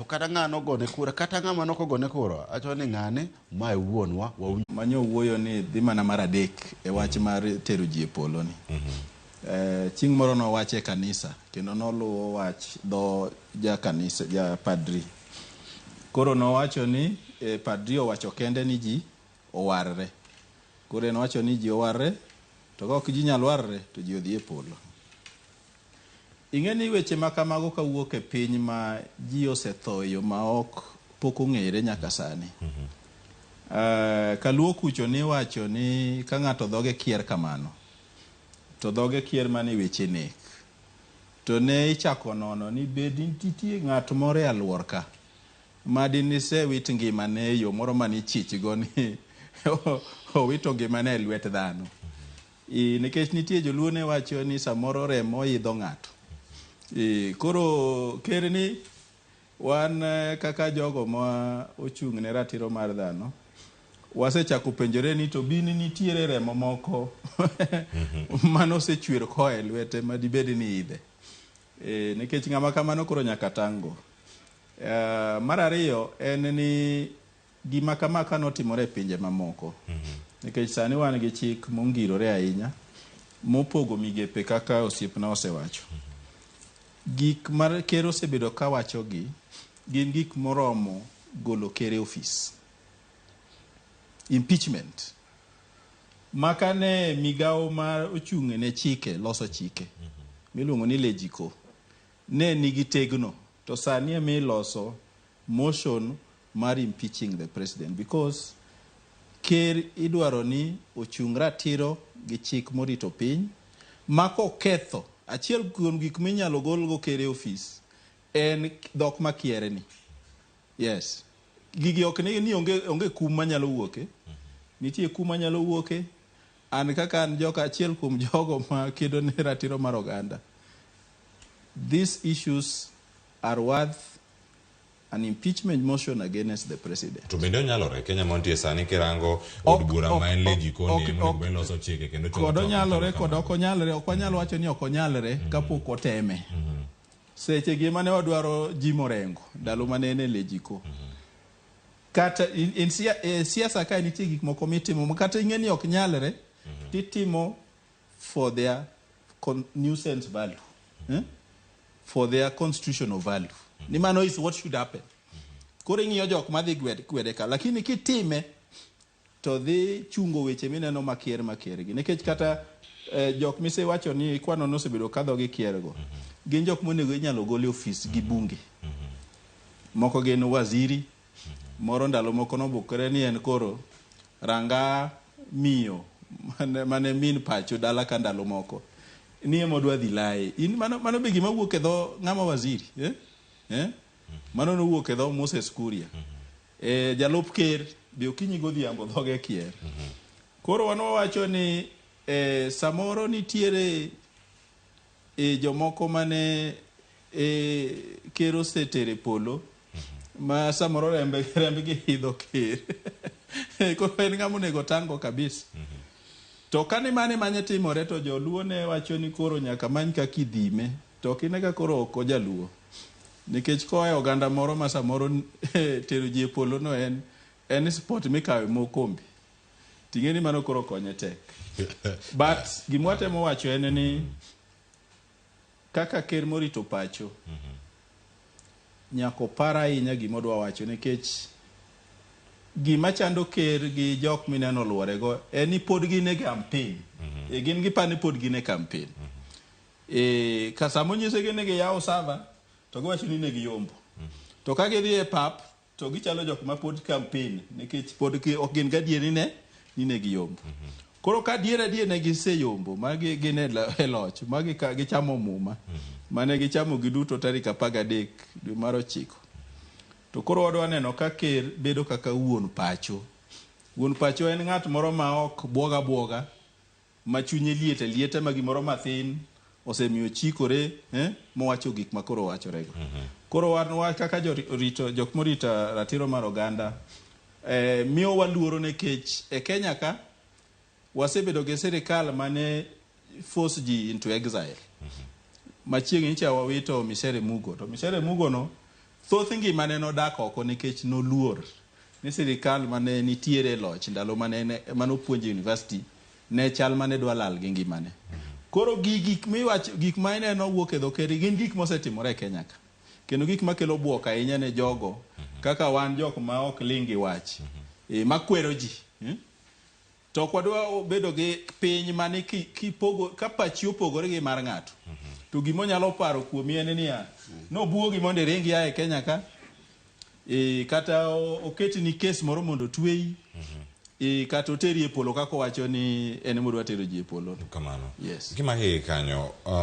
To kata ng'a nogone kura, kata ng'ama nokogone kura, acho ni ng'ane mae wuonwa, wawinj. Manyo wuoyo ni dhi mana mar adek e wach mar tero ji e polo ni. Chieng' moro nowache e kanisa kendo noluwo wach dho ja kanisa ja padri. Koro nowacho ni padri owacho kende ni ji owarre. Koro en owacho ni ji owarre to ka ok ji nyal warre to ji odhi e polo. Ing'e ni weche ma kamago kawuok e piny ma ji osetho e yo ma ok pok ong'ere nyaka sani. Kaluo kucho niwacho ni ka ng'ato dhoge kier kamano, to dhoge kier mana e weche nek. To ne ichako nono ni bed nitie ng'at moro e aluor ka ma dinisewit ngimane e yo moro mane ichich go ni owito ngimane e lwet dhano. Nikech nitie joluo ne wacho ni samoro remo idho ng'ato. Koro ker ni wan kaka jogo ma ochung' ne ratiro mar dhano wasechako penjore ni to bin nitiere remo moko mane osechwer koa e lwete ma dibed ni idhe. Nikech ng'ama kamano koro nyaka tang' go. Mar ariyo en ni gima kama ka notimore e pinje mamoko, nikech sani wan gi chik mongirore ahinya mopogo migepe kaka osiepna osewacho. Gik ma ker osebedo kawacho gi gin gik moromo golo ker e ofis. Impeachment. Maka ne migawo ma ochung' ne chike, loso chike, miluongo ni Legico, ne nigi tegno to sani ema iloso motion mar impeaching the president because ker idwaro ni ochung' ratiro gi chik morito piny ma koketho achiel kuom gik minyalo golgo ker e ofis en dhok makiere ni. Yes. Gigi ok ni onge kum manyalo wuoke. Nitie kum manyalo wuoke. An kaka an joka achiel kuom jogo ma kedo ne ratiro mar oganda. These issues are worth an impeachment motion against the president. To bende onyalore Kenya mantie sani kirango od bura ma en Legico ni ema onego bed loso chike kendo kod onyalore kod ok onyalore, ok wanyal wacho ni ok onyalre kapok oteme. Seche gi mane wadwaro Jim Orengo ndalo mane en e Legico. Kata in siasa kae nitie gik moko mitimo ma kata ing'e ni ok nyalre, titimo for their nuisance value, For their constitutional value. Ni mano is what should happen. Koro ing'iyo jok madhi gwede ka, lakini kitime to dhi chungo weche mineno makier makier gi. Nikech kata jok misewacho ni kwano nosebedo kadho gi kier go, gin jok monego inyalo gol e ofis gi bunge. Moko gin waziri, moro ndalo moko nobukore ni en koro ranga miyo mane min pacho dala ka ndalo moko ni ema odwa dhi laye. In mano be gima wuok e dho ng'ama waziri, eh? Eh? Mano nowuok e dho Moses Kuria. Jalup ker be okinyi godhiambo dhoge kier. Koro wan wawacho ni samoro nitiere jomoko mane ker osetere polo ma samoro rembgi idho ker. Koro en ng'ama onego tango kabisa. To kane mane manye timore to joluo ne wacho ni koro nyaka many kaka idhime. To ok ine ka koro ok ojaluo. Nikech koa e oganda moro ma samoro tero ji e polo no en sport mikawe mokombe. Ting'e ni mano koro konye tek. But gima watemo wacho en ni kaka ker morito pacho, nyaka opar ahinya gima odwa wacho nikech gima chando ker gi jok mineno oluorego en ni pod gin e campaign. Gin giparo ni pod gin e campaign. Ka sama onyisegi ni giyawo server to giwacho ni ne giyombo. To ka gidhi e pap to gichalo jok ma pod campaign nikech pod ok gin gadier ni ne giyombo. Koro ka adier adier ne giseyombo ma gin e loch ma gichamo muma mane gichamo giduto tarik 13 dwe mar 9. To koro wadwa neno ka ker bedo kaka wuon pacho. Wuon pacho en ng'at moro ma ok buoga buoga, ma chunye liet lieta ma gimoro mathin osemiyo chikore, mowacho gik ma koro wachorego. Koro wan wa kaka jorito, jok morito ratiro mar oganda, miyo waluoro nikech e Kenya ka wasebedo gi sirikal mane force ji into exile. Machiegni nyicha wawito Micere Mugo, to Micere Mugo no Thoth ngimane nodak oko nikech noluor ni sirikal mane nitiere e loch ndalo mane mane opuonje university ne chal mane dwa lal gi ngimane. Koro gik miwacho gik ma ineno wuok e dho ker gin gik mosetimore e Kenya ka. Kendo gik makelo buok ahinya ne jogo kaka wan jok ma ok ling' gi wach. Makwero ji. To ok wadwa bedo gi piny mane kipogo ka pachi opogore gi mar ng'ato. To gima onyalo paro kuomi en niya, nobuogi mondo iring ia e Kenya ka, kata oketni kes moro mondo otweyi, kata oteri e polo kaka owacho ni en ema odwa tero ji e polo. Kamano. Yes. Gima higi kanyo.